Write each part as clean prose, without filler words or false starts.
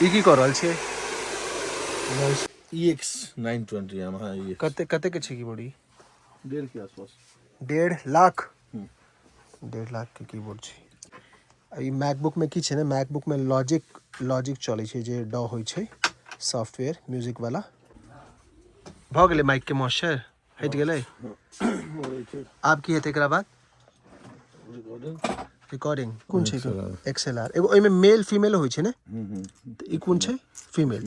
ई की कऽ रहल छियै? ई एक्स 920 यामाहा ई। कते कते के छै कीबोर्ड ई? 1.5 के आसपास। 1.5 लाख? 1.5 लाख के कीबोर्ड छै। आ ई मैकबुक में की छै ने, मैकबुक में लॉजिक लॉजिक चलै छै, जे डॉ होइ छै, सॉफ्टवेयर म्यूजिक वाला। भऽ गेलै, माइक के मॉइस्चर हटि गेलै। आब की हेतै एकरा बाद? रिकॉर्डिंग। कोन छै? एक्सएलआर। एगो ओहिमे मेल फीमेल होइ छै ने, तऽ ई कोन छै? फीमेल।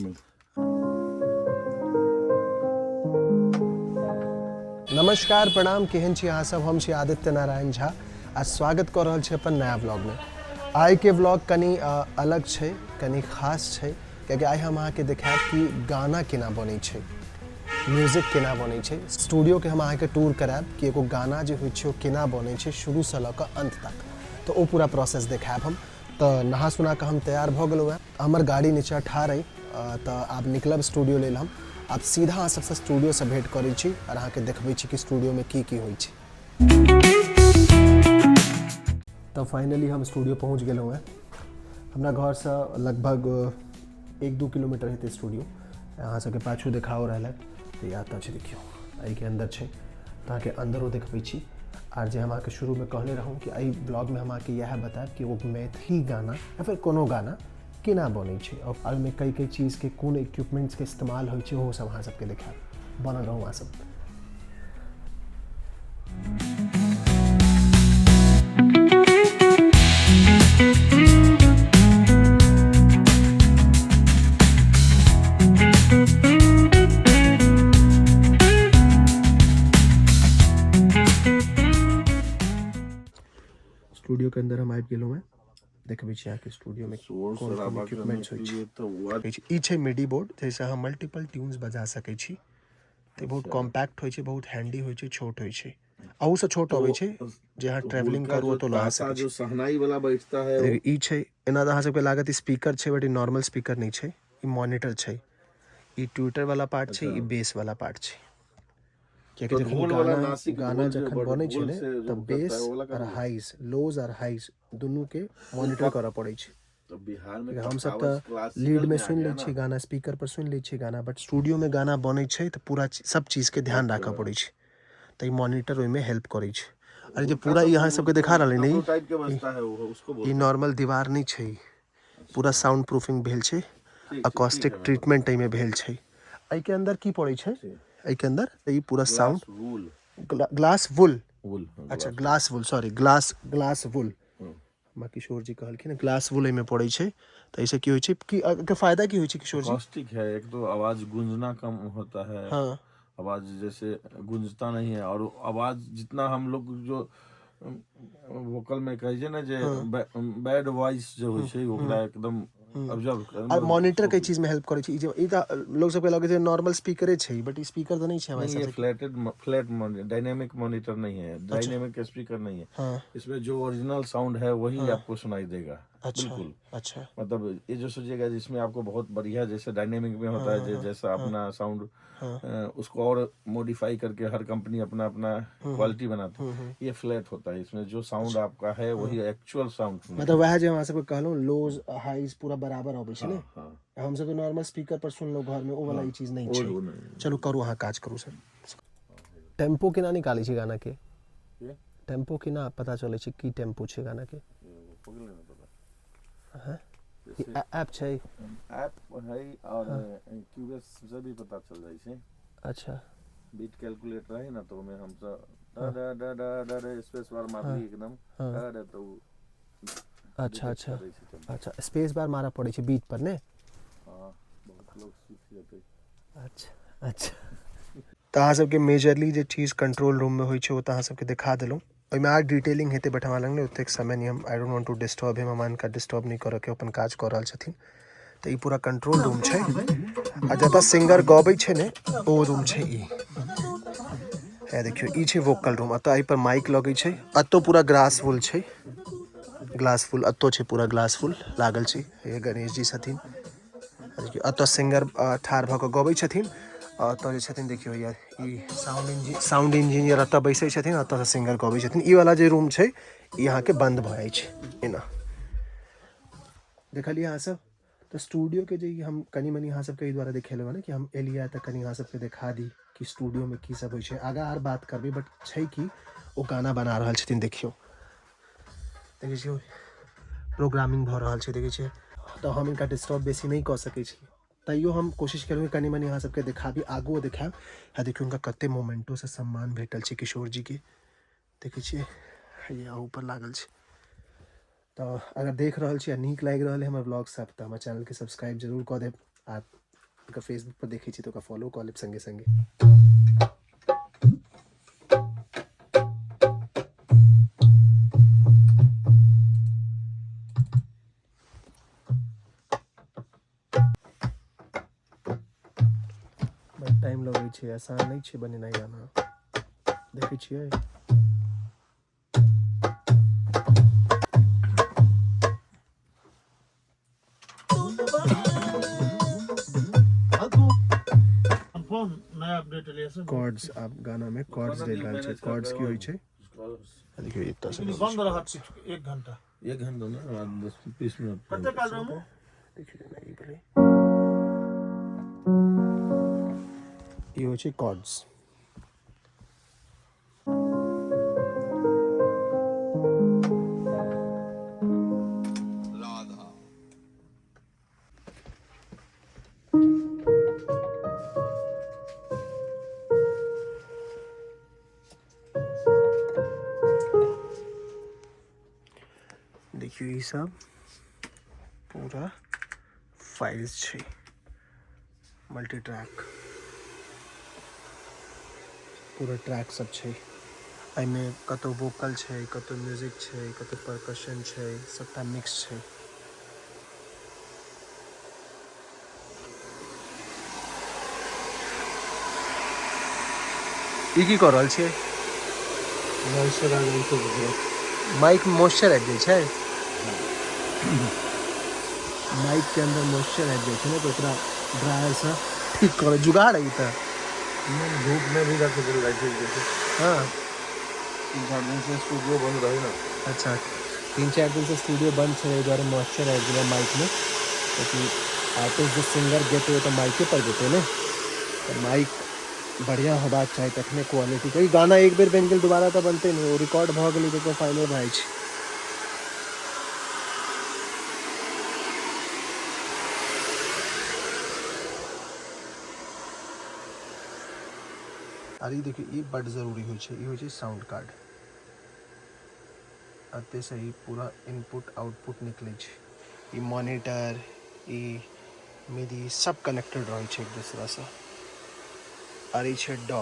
नमस्कार, प्रणाम, केहन छी अहाँ सब? हम छी आदित्य नारायण झा आ स्वागत कऽ रहल छी अपन नया व्लॉगमे। आइके व्लॉग कनि अलग छै, कनि खास छै, कियाकि आइ हम अहाँके देखायब कि गाना केना बनै छै, म्यूजिक केना बनै छै। स्टूडियोके हम अहाँके टूर करायब कि एगो गाना जे होइ छै ओ केना बनै छै, शुरूसँ लऽ कऽ अन्त तक, तऽ ओ पूरा प्रोसेस देखायब हम। तऽ नहा सुना कऽ हम तैयार भऽ गेलहुँ हेँ। हमर गाड़ी नीचाँ ठाढ़ अइ, तऽ आब निकलब स्टूडियो लेल। हम आब सीधा अहाँ सबसँ स्टूडियोसँ भेँट करै छी आओर अहाँके देखबै छी कि स्टूडियोमे की की होइ छै। तऽ फाइनली हम स्टूडियो पहुँच गेलहुँ हेँ। हमरा घरसँ लगभग 1-2 किलोमीटर हेतै स्टूडियो। अहाँ सबके पाछू देखाओ रहल है, तऽ इएह तऽ छै, देखियौ, एहिके अन्दर छै। तऽ अहाँके अन्दरो देखबै छी। आर जे हम अहाँके शुरूमे कहने रहूँ कि एहि ब्लॉगमे हम अहाँके इएह बतायब कि एगो मैथिली गाना या फिर कोनो गाना केना बनै छै आओर ओहिमे कई कई चीजके कोन इक्विपमेंट्सके इस्तेमाल होइ छै, ओहो सब अहाँ सबके देखायब। बनल रहू अहाँ सब। स्टूडियो के अंदर हम आबि गेलहुँ हेँ। देखबै छी अहाँके स्टूडियोमे शोर कोन कोन शराबा करने इक्विपमेंट्स के होइ छै। लिए तो हुआ। ई छै मिडी बोर्ड, जाहिसँ अहाँ मल्टीपल ट्यून्स बजा सकै छी। तऽ बहुत कॉम्पैक्ट होइ छै, बहुत हैंडी होइ छै, छोट होइ छै, अहूसँ छोट अबै छै, जे अहाँ ट्रेवलिंग हुनका करू जो ओतऽ लगा ताशा सकै छी। जो शहनाई वाला बैठता है वो। ई छै, एना तऽ अहाँ सबके लागत स्पीकर छै, बट ई नॉर्मल स्पीकर नहि छै, ई मॉनिटर छै। ई ट्विटर वाला पार्ट छै, ई बेस वाला पार्ट छै, कियाकि तो जखन ढोल वाला गाना नासिक गाना ढोल जो जखन बड़ बनै छै ढोल ने से तऽ जो करता बेस है वो वाला आर कहाँ है? हाइज, लोज आर हाइज दुनूके मॉनिटर करऽ पड़ै छै। तो बिहार में हमसब पखावज तऽ क्लासिकल लीडमे में आ सुनि गया लै ना। छियै गाना, स्पीकर पर सुनि लै छियै गाना, बट स्टूडियोमे गाना बनै छै तऽ पूरा सब चीजके ध्यान राखऽ पड़ै छै, तऽ ई मॉनिटर ओहिमे हेल्प करै छै। अरे जे हुनका पूरा तो ई अहाँ सबके देखा रहल अइ ने, तबलो टाइप के बजता है वो, उसको ई बोलते हैं। नॉर्मल दीवार नहि छै, पूरा साउंड प्रूफिंग भेल छै। ठीक छै, ठीक अकॉस्टिक है मैडम। ट्रीटमेंट एहिमे भेल छै। एहिके अंदर की पड़ै छै? एहिके अंदर ई पूरा sound glass wool. Glass wool. Wool, हाँ। अच्छा। Glass. Glass wool, sorry, glass glass wool. हमरा किशोर जी कहलखिन ग्लास वूल एहिमे पड़ै छै। तऽ एहिसँ की होइ छै कि एकर फायदा की होइ छै किशोर जी? कॉस्टिक है। एक तो आवाज गूंजना कम होता है। आवाज जैसे गूंजता नहीं है और आवाज जितना हम लोग जो वोकल में कहै छै ने जे बैड वॉइस जे होइ छै, ओकरा एकदम ऑब्जर्व। आ मॉनिटर कई चीज में हेल्प करै छै। ई जे ई तऽ लोग सबके लगै छै नॉर्मल स्पीकरे छै, बट ई स्पीकर तऽ नहि छै हमरा नहीं, ये हिसाब से। फ्लैटेड फ्लैट डायनेमिक मॉनिटर नहीं है, डायनेमिक स्पीकर नहीं है। इसमें जो ओरिजिनल साउंड है वही आपको सुनाई देगा। बिल्कुल। मतलब ये जो सोचिएगा जिसमें आपको बहुत बढ़िया जैसे डायनेमिक में होता है, जैसा अपना साउंड उसको और मॉडिफाई करके हर कंपनी अपना अपना क्वालिटी बनाती है, ये फ्लैट होता है। इसमें जो साउंड आपका है वही एक्चुअल साउंड सुनाई। मतलब वएह जे हमरा सबके कहलहुँ, लोज हाइज पूरा बराबर अबै छै ने? हाँ। हमसब तऽ नॉर्मल स्पीकर पर सुनलहुँ घरमे, ओ वाला ई चीज नहि छै। वो नहीं। चलू, करू अहाँ काज करू सर। टेम्पो केना निकालै छै गाना के? के? टेम्पो केना पता चलै छै की टेम्पो छै गाना के? वो पकड़ लेना पता। ई ऐप छै? ऐप है और क्यूबेस से भी पता चल जाइ छै। बीट कैलकुलेटर है ना, तो ओमे हमसब डा डा डा डा डा डा स्पेस बार मारली, एकदम डा डा, तो उ detect करै छै tempo। अच्छा, स्पेस बार मारऽ पड़ै छै बीट पर ने? हाँ, बहुत लोग सीख जेतै। अच्छा, तऽ अहाँ सबके मेजरली जे चीज कंट्रोल रूममे होइ छै ओ तऽ अहाँ सबके देखा देलहुँ। ओहिमे आर डिटेलिंग हेतै, बट हमरा लग नहि ओतेक समय नहि। हम I don't want to disturb him, हमरा हिनका डिस्टर्ब नहि करऽके, अपन काज कऽ रहल छथिन। तऽ ई पूरा कंट्रोल रूम छै आ जतऽ सिंगर गबै छै ने, ओ रूम छै ई। हे देखियौ, ई छै वोकल रूम। एतऽ एहि पर माइक लगै छै। एतौ पूरा ग्लास वुल छै, ग्लास फुल एतौ छै, पूरा ग्लास फुल लागल छै। हे गणेश जी छथिन। देखियौ, एतऽ सिंगर ठाढ़ भऽ कऽ गबै छथिन। आ एतऽ जे छथिन, देखियौ यार, ई साउंड इंजीनियर एतऽ बैसै छथिन, एतऽसँ सिंगर गबै छथिन। ई वाला जे रूम छै ई अहाँके बन्द भऽ जाइ छै एना। देखलियै अहाँ सब? तऽ स्टूडियोके जे हम कनि मनि अहाँ सबके एहि दुआरे देखेलहुँ ने कि हम एलियै तऽ कनि अहाँ सबके देखा दी कि स्टूडियोमे की सब होइ छै। आगाँ आर बात करबै, बट छै कि ओ गाना बना रहल छथिन। देखियौ, देखै छियै, प्रोग्रामिंग भऽ रहल छै, देखै छियै। तऽ हम हिनका डिस्टर्ब बेसी नहि कऽ सकै छी, तैयो हम कोशिश केलहुँ कनि मनि अहाँ सबके देखाबी, आगुओ देखायब। आ देखियौ, हुनका कते मोमेंटोसँ सम्मान भेटल छै किशोर जीके, देखै छियै, हैया ऊपर लागल छै। तऽ अगर देख रहल छी आ नीक लागि रहल है हमर ब्लॉग सब, तऽ हमर चैनलके सब्सक्राइब जरूर कऽ देब, आ अगर फेसबुक पर देखै छी तऽ ओकरा फॉलो कऽ लेब संगे संगे। बड टाइम लगै छै, आसान नहि छै बनेनाइ गाना, देखै छियै। नया अपडेट एलै से कॉर्ड्स, आब गाना में कॉर्ड्स देल रहल छै। कॉर्ड्स की होइ छै? देखियौ, एतऽ से बंद रहत किछु एक घंटा। एक घंटा ना, 10-20 मिनट। कते काल रहू? देखियौ, जेना ई भेलै, ई होइ छै कॉर्ड्स। देखियौ, ई सब पूरा फाइल्स छै, मल्टी ट्रैक, पूरा ट्रैक सब छै। एहिमे कतौ वोकल छै, कतौ म्यूजिक छै, कतौ परकशन छै, सबटा मिक्स छै। ई की कऽ रहल छियै? मॉइस्चर आ गेल छै। माइक मॉइस्चर आबि जाइ छै, माइक के अंदर मॉइस्चर आबि जाइ छै ने, तऽ ओकरा ड्रायर से ठीक करै जुगाड़ है ई तऽ। धूप में भी रख देल जाइ छै जैसे 3-4 दिन से स्टूडियो बंद रहे ना। अच्छा, 3-4 दिन से स्टूडियो बंद छै, एहि दुआरे मॉइस्चर आबि गेलै माइकमे, कियाकि आर्टिस्ट जे सिंगर गेतै ओ तऽ माइके पर गेतै ने, तऽ माइक बढ़िआँ होबाक चाही तखने क्वालिटी। कियाकि गाना एक बेर बनि गेल, दोबारा तऽ बनतै नहि, ओ रिकॉर्ड भऽ गेलै तऽ फाइनल भऽ जाइ छै। आर ई देखियौ, ई बड्ड जरूरी होइ छै, ई होइ छै साउंड कार्ड। एतयसँ ई पूरा इनपुट आउटपुट निकलै छै। ई मॉनिटर, ई मिडी सब कनेक्टेड रहै छै एक दूसरासँ। आर ई छै डॉ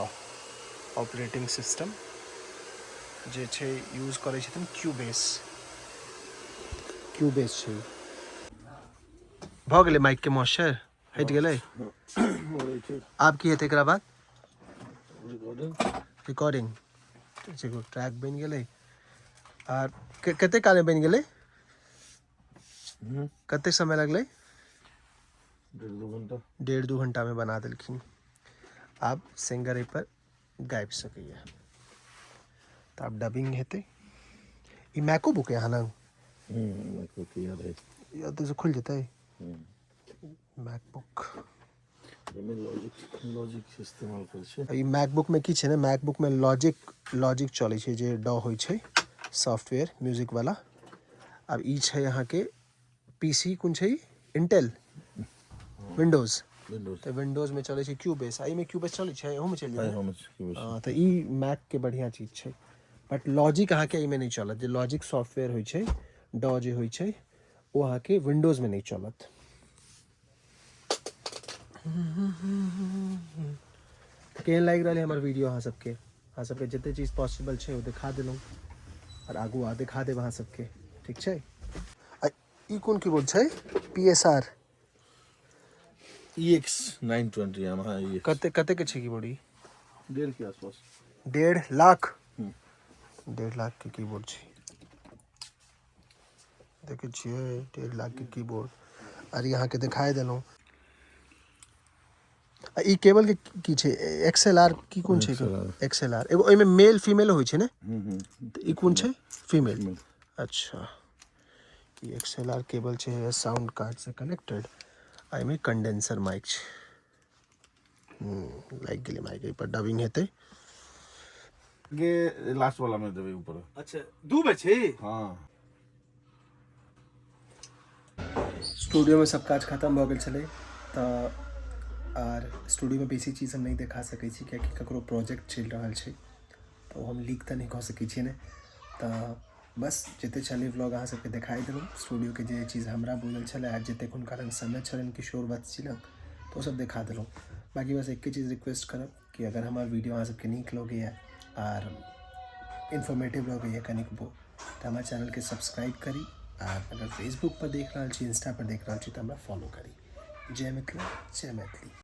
ऑपरेटिंग सिस्टम, जे छै यूज करै छथिन क्यूबेस, क्यूबेस छै ई। भऽ गेलै, माइकके मॉइस्चर हटि गेलै। आब की हेतै एकरा बाद? रिकॉर्डिंग। रिकॉर्डिंग। एगो ट्रैक बनि गेलै। आर कते कालमे बनि गेलै? कते समय लगलै? 1.5-2 घंटा। 1.5-2 घंटामे बना देलखिन। आब सिंगर एहिपर गाबि सकैए। तऽ आब डबिंग हेतै। ई मैको बुक है अहाँ लग? मैकबुक याद है। ई ओतऽसँ खुलि जेतै मैकबुक? एहिमे लॉजिक लॉजिक इस्तेमाल करै छै। ई मैकबुकमे की छै ने, मैकबुकमे लॉजिक लॉजिक चलै छै, जे डॉ होइ छै सॉफ्टवेयर म्यूजिकवला। आब ई छै अहाँके पीसी, कोन छै, इंटेल विंडोज। विंडोज। तऽ विंडोजमे चलै छै क्यूबेस, आ एहिमे क्यूबेस चलै छै, एहूमे चलि जेतै। हम हँ, तऽ ई मैकके बढ़िआँ चीज छै, बट लॉजिक अहाँके एहिमे नहि चलत। जे लॉजिक सॉफ्टवेयर होइ छै, डॉ जे होइ छै, ओ अहाँके विंडोजमे नहि चलत। तऽ केहन लागि रहल है हमर वीडियो अहाँ सबके? अहाँ सबके जते चीज पॉसिबल छै ओ देखा देलहुँ, आओर आगू आ देखा देब अहाँ सबके। ठीक छै। आ ई कोन कीबोर्ड छै, PSR? EX 920 Yamaha EX। कते कते के छै कीबोर्ड ई? 1.5 के आसपास। 1.5 लाख? 1.5 लाख के कीबोर्ड छै, देखै छियै, 1.5 लाख के कीबोर्ड। आर ई अहाँके देखाए देलहुँ। आ ई केबल के की छै, XLR की कोन छै? XLR। XLR। एगो ओहिमे मेल फीमेल होइ छै ने? तऽ ई कोन छै? फीमेल। अच्छा। ई XLR cable छै साउंड कार्ड से कनेक्टेड आ एहिमे कंडेंसर माइक छै। लागि गेलै माइक, एहि पर डबिंग हेतै। ये लास्ट वाला में देबै ऊपर। अच्छा, 2 बेर छै। हाँ। स्टूडियोमे सब काज खतम भऽ गेल छलै तऽ आर स्टूडियोमे बेसी चीज हम नहि देखा सकै छी, कियाकि ककरो प्रोजेक्ट चलि रहल छै तऽ ओ हम लीक तऽ नहि कऽ सकै छियै ने। तऽ बस जते छलै व्लॉग अहाँ सबके देखाइ देलहुँ। स्टूडियोके जे चीज हमरा बुझल छलै आ जतेक हुनका लग समय छलनि किशोर वत्स जी लग, तऽ ओ सब देखा देलहुँ। बाकी बस एके चीज रिक्वेस्ट करब कि अगर हमर वीडियो अहाँ सबके नीक लगैए आर इन्फॉर्मेटिव लगैए कनिकबो, तऽ हमर चैनलके सब्सक्राइब करी आ अगर फेसबुक पर देख रहल छी, इंस्टा पर देख रहल छी, तऽ हमरा फॉलो करी। जय मिथिला, जय मैथिली।